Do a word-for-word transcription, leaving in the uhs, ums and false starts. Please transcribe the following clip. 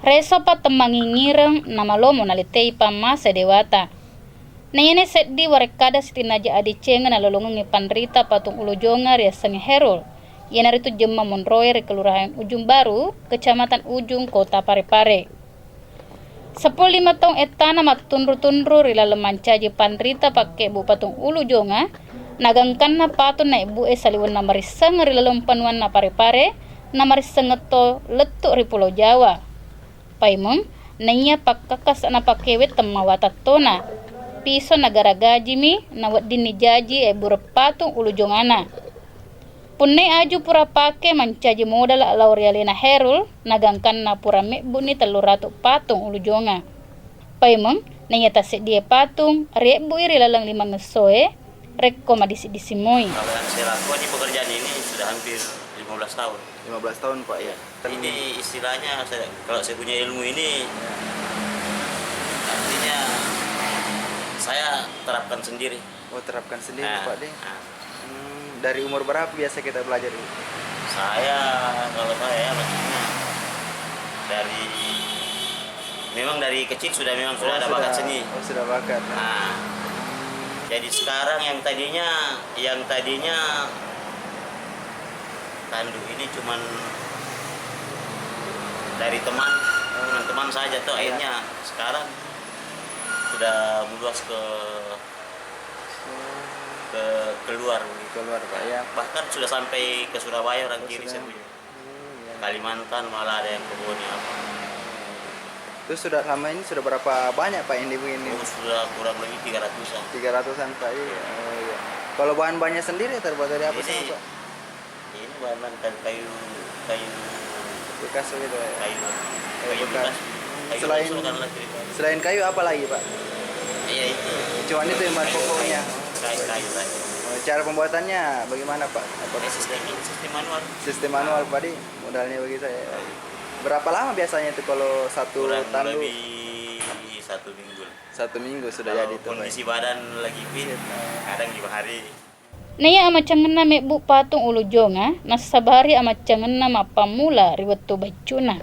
Resopa temmangingireng namalomo nalitei pammase dewata. Naiyana seddi warekkada sitinnaja adecengeng nalolongengngi panrita patung ulu jonga riassengnge Herul, iyanaritu jemma monroe ri Kelurahan Ujung Baru, Kecamatan Ujung, Kota Parepare. Seppulo lima taung ettana mattunru-tunru ri laleng mancaji panrita pakkebbu patung ulu jonga, nagangkanna patung naebbu'e saliwenna marissengeng ri laleng panuanna Parepare, namarissengetto lettu ri Pulo Jawa. Paimeng, naiya pakkakkasa'na pakkewe temmawatattona. Piso nagaragajimi, naweddinni jaji ebbureng patung ulu jongana. Punnai aju pura pake mancaji modala lao ri alena Herul, nagangkanna pura mebbu'ni tellu ratu patung ulu jonga. Paimeng, naiya tasseddie patung riebbu'i ri laleng limang essoe, rekko madisi-disi moi. Kalau yang saya lakukan di pekerjaan ini sudah hampir lima belas tahun. Lima belas tahun, Pak, ya? Iya. Ini istilahnya, saya, kalau saya punya ilmu ini, artinya saya terapkan sendiri. Oh, terapkan sendiri, Pak, deh. Ah. Hmm, dari umur berapa biasa kita belajar itu? Saya, kalau saya ya, maksudnya dari, memang dari kecil sudah, memang sudah ada bakat seni. Oh, sudah bakat. Nah, jadi sekarang yang tadinya, yang tadinya tandu ini cuman dari teman, teman-teman saja tuh, akhirnya sekarang sudah meluas ke, ke keluar. Keluar, Pak, ya. Bahkan sudah sampai ke Surabaya orang kiri saya punya. Hmm, ya. Kalimantan malah ada yang ke Bone apa. Terus sudah selama ini sudah berapa banyak, Pak, yang dibikin ini? Oh, sudah kurang lebih tiga ratusan. Tiga ratusan, Pak, iya. Oh, iya. Kalau bahan-bahannya sendiri terbuat dari apa semua, Pak? Ini bahan-bahan kayu, kayu bekas gitu ya? Kayu, kayu bekas. Kayu selain, selain kayu apa lagi, Pak? Iya, itu. Cuman itu yang bahan pokoknya. Kayu, kayu, kayu. Oh, cara pembuatannya bagaimana, Pak? Apa sistem, sistem manual. Sistem manual, Pak, di modalnya bagi saya. Berapa lama biasanya itu kalau satu tandu? Kurang lebih satu minggu lah. Satu minggu sudah jadi itu, Pak. Kalau kondisi badan lagi fit, kadang lima hari. Naiya amaccangenna mebbu patung ulu jonga, nassabari amaccangenna mappammula ri wettu baiccuna.